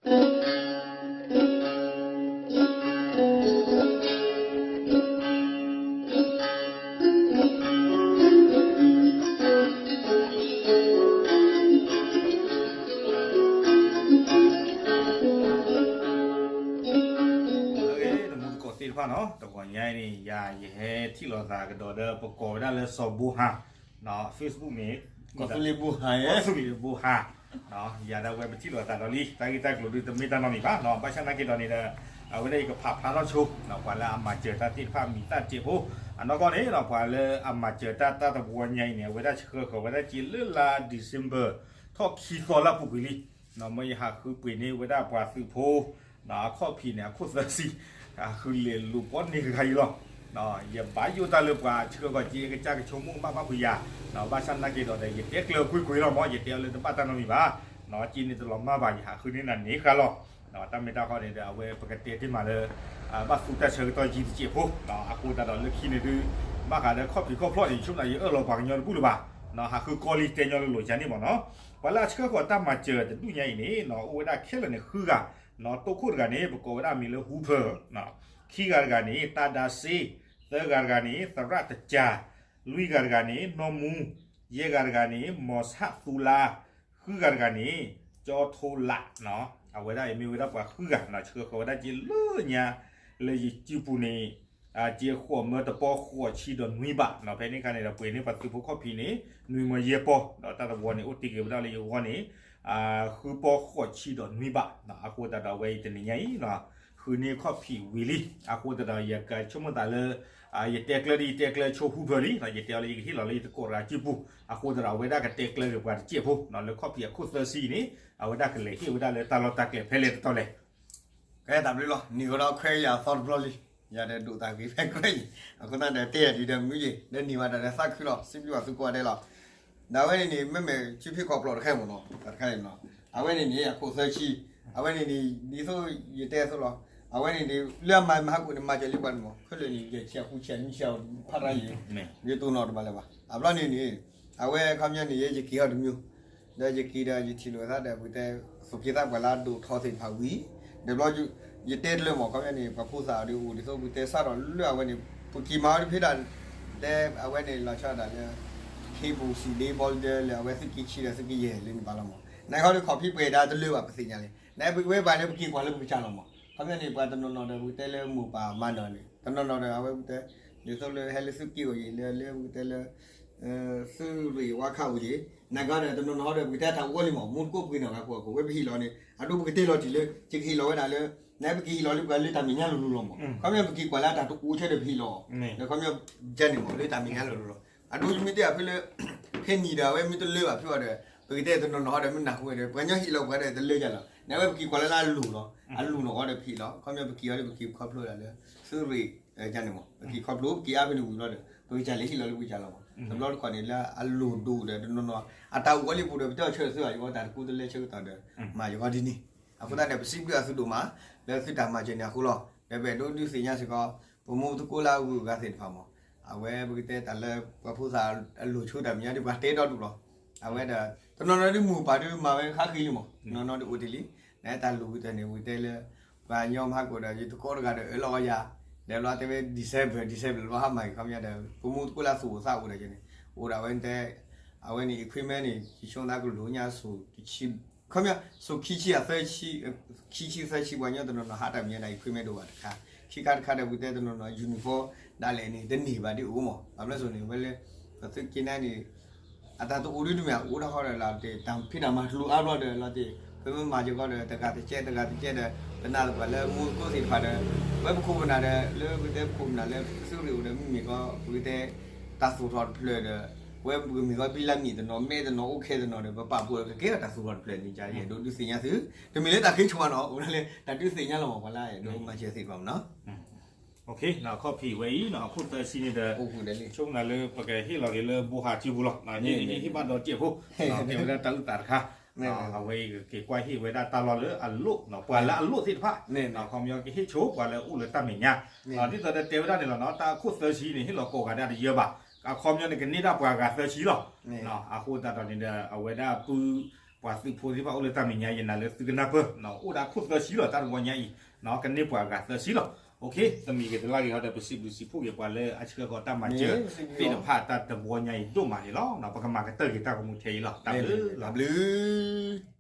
တမူတကိးသ့ၣ်တဖၣ်နီၤ, တဂီၤညါအံၤန့ၣ် ယၤယဟဲထံၣ်လိာ်သးကဒီးဒီး ပကိးဝဲဒၣ်လၢစီၤဘိဟါ, Facebook န့ၣ် ကီၢ်သူလ့ၤဘိဟါ, ကီၢ်သူလ့ၤဘိဟါ, ယၤဒၣ်ဝဲပထံၣ်လိာ်သးဒီးလံ တၢ်ဂ့ၢ်တၢ်ကျိၤဒုးတမ့ၢ်တၢ်နီတမံၤဘၣ်နီၤ, ဘၣ်ဆၣ်နာ်က့ဒီးန့ၣ်ဒီး အဝဲဒၣ်ယကဖးဖျါထီၣ်ဆိ ပှၤလၢအမၤစၢၤတၢ်သ့ၣ်တဖၣ်မံၤသၣ်တစဲးဖိ, အနီၢ်ကီၢ်န့ၣ် ပှၤလၢအမၤစၢၤတၢ်တၢ်တဝီညါအံၤန့ၣ် အဝဲဒၣ်ဆှၢဃီၤဝဲဒၣ်က့ၤလၢလါ December ထီၣ်ခံသီလၢအပူၤကွံာ်လံ, မ့ၢ်ယဟးဃုပှ့ၤန့ၢ်ဝဲဒၣ်ပှၤသုးဖိ အခီၣ်ဖံးန့ၣ် အခိၣ်သၢဆံ, အဃုလဲၤလိာ်ပီၣ်န့ၢ်ဃာ်ဃာ်အံၤလီၤ. ယဘၣ်ယိၣ်တၢ်လၢပှၤဆှၢဃီၤက့ၤကစၢ်ကဆိကမိၣ်ကမၣ်ဘၣ်ဖုးယၤ, ဘၣ်ဆၣ်နာ်က့ဒီးဒီး ယတဲကျၢၤကွ့ၢ်ကွ့ၢ်လီၤမး, ယတဲအီၤလၢတဘၣ်တၢ်နီတမံၤဘၣ်, က့ၤန့ၣ်တလီၤမၢ်ဘၣ် ယဟးဃုန့ၢ်နၤန့ၣ်ဃာ်လီၤ. တၢ်မ့ၢ်တၢ်ဃီန့ၣ်ဒီး အဝဲပကတဲတ့ၢ်မးလၢ ဘၣ်သူတၢ်ဆၢကတီၢ်ယံာ်တစဲးဖိ, အဃိသတးဒီးလၢခံန့ၣ်ဒုး ဘၣ်ဃးဒီးခီၣ်ဖံးခီၣ်ဖျီၣ်န့ၣ် ယဆိကမိၣ်ယအၢၣ်လီၤပှၤကညီတဘူၣ်လၢၤဘၣ်, ဟးဃုကီလံတဲညီလိၤလိၤယၤန့ၣ်မးနီၤ, ပှၤလၢအဆှၢဃီၤတၢ်မၤစၢၤတဒူၣ်ညါအံၤန့ၣ် အိၣ်ဝဲဒၣ်ခဲလၢာ်န့ၣ်ဃုဂၤ, တိခိၣ်တဂၤန့ၣ် ပကိးဝဲဒၣ်အမံၤလၢ Hooper, ခံဂၤတဂၤန့ၣ် တၢ်ဒါစ့, သၢဂၤတဂၤန့ၣ် သရၣ်တကၤ, လွံၢ်ဂၤတဂၤန့ၣ် နီၢ်မူ, ယဲၢ်ဂၤတဂၤန့ၣ် မီၤဆၣ်သူလါ, ဃုဂၤတဂၤန့ၣ် ကၠီထိလး, အဝဲဒၣ်အံၤမ့ၢ်ဝဲဒၣ်ပှၤဃုဂၤ ဆှၢဃီၤဝဲဒၣ်က့ၤလၢညါ လၢယစုပူၤန့ၣ် က့ၤဃိးမၢတပီဃိးဆံဒီးနွံဘး, ဖဲန့ၣ်အခါန့ၣ်ဒီး ပှ့ၤန့ၢ်ပှၤသုးဖိခီၣ်ဖံးန့ၣ် နွံမၢယဲၢ်ပီ, ဒီးတၢ်တဝီန့ၣ် အိၣ်တ့ၢ်က့ၤဝဲဒၣ်လၢယဂီၢ်န့ၣ် ဃုပီဃိးဆံဒီးနွံဘး, အဃိသတးဒီးအဝဲအံၤတနံၤညါအံၤ ဃုန့ၢ်ခီၣ်ဖံးဝံၤလံ, အဃိသတးဒီးယကဆိကမိၣ်သးလၢ ယတဲကျၢၤဒ်ယတဲကျၢၤဆိ Hooper လံ, ယတဲအီၤလၢယကဟ့ၣ်လီၤလၢယတကိးတဂၤစုပူၤ, အဃိသတးဒီးအဝဲဒၣ်ကတဲကျၢၤက့ၤပှၤတစဲးဖိ, လၢခီၣ်ဖံးအခိၣ်သၢဆံန့ၣ် အဝဲဒၣ်ကလဲၤဟ့ၣ်ဝဲဒၣ်လၢတၢ်လီၢ်တၢ်ကျဲဖဲလဲၣ်တတီၤလဲၣ်. ကဲတၢ်ဘျုးလီၤ, နံၤဃီဒီးခွဲးယာ်သီတဘျီလံ, ယၤဒီးဒိးသးဂ့ၤဖဲခွဲးအံၤ, အဃိသတးဒီးတဲယၤဒ်ဒီးမုၢ်ယံၤ ဒီးနံၤဘၣ်တၢ်ဒီးသးခုလီၤ, စံးဘျုးဘၣ်သုကိးဂၤဒဲးလီၤ. ဒီးအဝဲန့ၣ်န့ၣ် မ့မ့ၢ်စုဖံးခီၣ်ဖျီၣ်တခါအံၤမ့ၢ်နီၤ, တခါအံၤမ့ၢ်နီၤ, အဝဲန့ၣ်န့ၣ် အခိၣ်သၢဆံ, အဝဲန့ၣ်န့ၣ် ဒ်သိးယတဲအသိးလီၤ, အဝဲန့ၣ်န့ၣ် လၢအမၤမၤဟးကိးန့ၣ် မၤစၢၤလံပှၤန့ၣ်မ့ၢ် ခဲလၢာ်န့ၣ် ယဆံးဃုဆံးနွံဆံးဖးရါယံၤ, ယတိၢ်နီၣ်တဘၣ်လၢၤဘၣ်, အဘျီန့ၣ်န့ၣ် အဝဲခီပညီန့ၣ် ယဲယက့ၤအီၤတမံၤ ဒီးယက့ၤဒီးယထံၣ်လိာ်သးဒီး ပကတဲ သူၣ်က့သးပှၤလၢအဒိၣ်ထီသ့ၣ်တဖၣ်ဝံၤ, ဒီးဘျီ ယတဲတလၢမ့ၢ် ခီပညီန့ၣ် ပှၤဖိသၣ်အီၤဒ်အိၣ်ဒ်သိး ပကတဲစးထီၣ်လၢအဝဲန့ၣ် ပက့ၤမၤအီၤတဖဲဒၣ် တဲအဝဲန့ၣ် လီၤဆီဒၣ်တၢ်လၢ ခ့ပူၤ စံးဒ့ ဘီလံဒဲ လၢအဝဲသုးက့ခံဒီးသုးက့ယဲၢ်လၢန့ၣ်ဘၣ်လီၤမ့ၢ်, နခီဒီးခီၣ်ဖံးပှဲၤဒၣ်တလၢဘၣ်ပသ့ၣ်ညါလံ, နဝဲဘၣ်န့ၣ် ပက့ၤကွၢ်လၢပကစၢ်လီၤမ့ၢ်, ခီပညီန့ၣ် ပှၤတနီၤနီၤဒီး ပကတဲလၢမိၢ်ပၢ်မၤနီၣ်န့ၣ် တနီၤနီၤဒီး အဝဲပကတဲ ဒ်သိးလၢဟဲလၢသုးက့အိၣ်ယံၤ လၢလၢပကတဲလၢ သုးရ့ၣ်ဝါခးအိၣ်ယံၤ, နဂၤဒီးတနီၤနီၤဒီး ပကတဲတၢ်အိၣ်လံမ့ၢ် မူတကိးပှ့ၤနီၣ်ဂၤကိးဂၤကိး ဝဲပဟ့ၣ်လီၤန့ၣ် အဒိပကတဲလီၤတံၢ်လၢ ယကဟ့ၣ်လီၤဝဲဒၣ်လၢ နပကဟ့ၣ်လီၤလၢပှၤလၢတၢ်မဲာ်ညါလိၤလိၤလီၤမ့ၢ်, ခီပညီပက့ၤကွၢ်လၢအတၢ်တအိၣ်ထဲဒီးပဟ့ၣ်လီၤ, ဒီးခီပညီ ကဲန့ၣ်မ့ၢ် လၢတၢ်မဲာ်ညါလိၤလိၤလီၤ, အဒိယမ့ၢ်တဲအဖဲလၢ ဖဲနံၤဒီး အဝဲမ့ၢ်တလၢဘၣ်ဖဲအီၤဒီး ပကတဲတနီၤနီၤဒီး မ့ၢ်နၢ်ဟူဝဲဒီး ပှၤကညီဟ့ၣ်လီၤပှၤဒီးတလၢယၤလီၤ, နဝဲပက့ၤကွၢ်လၢလၢအလိၤလီၤ, အလိၤနီၢ်ဂၤဒီးပဟ့ၣ်လီၤ, ခီပညီပက့ၤအီၤဒီးပက့ၤခီဖျိဒၣ်လၢ သုးရ့ၣ် ကန့ၣ်မ့ၢ် ပက့ၤခီဖျိ ပက့ၤအါဖဲန့ၣ်ဝံၤဘျီဒီး ပကစၢ်လဲၤဟ့ၣ်လီၤလၢပကစၢ်လီၤမ့ၢ် တဘျီတခီၣ်န့ၣ် လၢအလိၤဒိၣ်ဒီးတနီၤနီၤ အတၢ်အိၣ်အီလံပူၤဒီး ပတဲအီၤဆၢသုးဘၣ် ယဂီၢ်တၢ်တကူတလဲဆၢကတီၢ်ဒီး မၤယဂီၢ်ဒ်န့ၣ် အဃိသတးန့ၣ် ပစံးဘျုးအသုဒိၣ်မး လၢသုတၢ်မၤစၢၤန့ၣ်အဃိလီၤ. ဒီးပအဲၣ်ဒိးဒုးသ့ၣ်ညါစ့ၢ်ကီး ပမူပသကိးလၢအဂုၤအဂၤသ့ၣ်တဖၣ်မ့ၢ် အဝဲပကတဲတၢ်လၢပှၤဖိသၣ်အလိၤဆိတၢ်မဲာ်ညါဒီး ပှၤတဲဒီဒူၣ်လီၤ. အဝဲဒၣ် တနီၤနီၤဒ်မိၢ်ပၢ်ဒ်မၤဝဲဃါဃံလံမ့ၢ် နီၢ်နီၢ်ဒ်အိၣ်တ့ၢ်လံ နတၢ်လိၣ်ဝံၤတၢ်န့ၣ် ဝံၤတဲလၢ ပှၤညီမၤဟးကိးဒီး ယတကိးတဂၤဒီးအၢၣ်လီၤအီယၤ ဒီးဘျီတဲဝဲ December December ဘျီဟါမၢ်က့ၤခီပညီဒီး ပမူသကိးလၢသူၣ်အိၣ်သးအိၣ်ဒီးန့ၣ် အိၣ်ဒီးအဝဲတဲ အဝဲန့ၣ် equipment န့ၣ် ယဆိကမိၣ်သးကလိၣ်ညါဆူၣ်တဆံ ခီပညီ ဆူၣ်ခံဆံအသၢဆံ ခံဆံသၢဆံ ပှၤညီတနီၤနီၤဟးတၢ်မဲာ်ညါဒီး equipment ဒိၣ်ဘၣ်တခါ ခံခါတခါဒီး ပကတဲတနီၤနီၤ uniform ဒၣ်လဲာ်န့ၣ် တန့ၢ်ဘၣ်ဒ်အိၣ်မ့ၢ် ဘၣ်မနုၤအဃိန့ၣ် ဝဲလၢ ပသုးက့နါန့ၣ် အတၢ်တအိၣ်ဒ်တမ့ၢ် အအိၣ်တခီဒီး လီၤတ့ၢ် တၢ်ဖံးတၢ်မၤတလိၤအါဘျီဒီး လီၤတ့ၢ် ပမ့ၢ်မၤစ့ၢ်ကီးဒီး တဂၤတကဲး တဂၤတကဲးဒီး ပနၢ်သပှၢ်လၢမူသကိးသ့ၣ်တဖၣ်ဒီး ဝဲပခိၣ်ပနၢ်ဒီး လၢပကတဲပခိၣ်ပနၢ်လၢ သုးရ့ၣ်အိၣ်ဒီး မ့မ့ၢ်ကီး ပကတဲ တၢ်သူၣ်ထီၣ်တဖျၢၣ်ဒီး ဝဲပကမ့ၢ်ကီးဘံလၢမံၣ်တနီၤ မဲတနီၤ အိၣ်ခဲတနီၤဒီး ပပာ်ဖှိၣ်ကကဲထီၣ်တၢ်သူၣ်ထီၣ်တဖျၢၣ်န့ၣ် ယအဲၣ်ဒိးဒုးသ့ၣ်ညါသု တမ့ၢ်လၢတၢ်ဃ့ဆိၣ်ဘၣ်နီၤ အိၣ်ဒၣ်လၢတၢ်ဒုးသ့ၣ်ညါလီၤမ့ၢ် ပှၤလၢအဲၣ်ဒိးမၤစၢၤသ့ၣ်တဖၣ်မ့ၢ်နီၤ အခီၣ်ဖံးဝဲအံၤနီၤ အခိၣ်သၢဆံန့ၣ်ဒီး ဆိကမိၣ်လၢပကဟ့ၣ်လီၤက့ၤလၢဘိဟးစုပူၤလီၤ. ဟ့ၣ်ဘၣ်ဒီးတစဲးဖိ ကဲဝဲဒၣ်တၢ်အုၣ်သးတခါ အဝဲအံၤကက့ၤကွၢ်ဟ့ၣ်ဝဲဒၣ်တၢ်လီၢ်လၢအလိၣ် ပှၤလၢအလိၣ်သ့ၣ်တဖၣ် ခီပညီကဟ့ၣ်ဆိပှၤလၢအအိၣ်လၢတၢ်မဲာ်ညါ ဒ်သိးဒီးတဲဝဲဒၣ်န့ၣ်လီၤနီၤ တၢ်အခိၣ်သၢဆံန့ၣ် ဟ့ၣ်လီၤကိးဂၤဒဲးတယၢဘၣ် အခီပညီန့ၣ်ကန့ၢ်ဒၣ်ပှၤဂၤသၢဆံလီၤ. အဃိသတးဒီးန့ၣ်ဒီး အဝဲဒၣ်ပုၢ် ပှၤသုးဖိသ့ၣ်တဖၣ်အိၣ်လၢတၢ်မဲာ်ညါ ယနာ်လၢသုကနၢ်ပၢၢ် အိၣ်ဒၣ်ခိၣ်သၢဆံလီၤ တၢ်တဝီညါအံၤ ကန့ၢ်ပှၤအဂၤသၢဆံလီၤ. အိၣ်ခ့ တမံၤဂ့ၤတလါဂ့ၤဒီး ပစံးဘျုးစံးဖှိၣ်က့ၤပှၤလၢအဆှၢဃီၤတၢ်မၤစၢၤသ့ၣ်တဖၣ် တၢ်တဝီညါအံၤဒိၣ်မးန့ၣ်လီၤ. ပကမၤကတၢၢ်က့ၤတၢ်ဂီၤမူထဲအံၤလီၤ. တၢ်ဘျုးလီၤ. တၢ်ဘျုး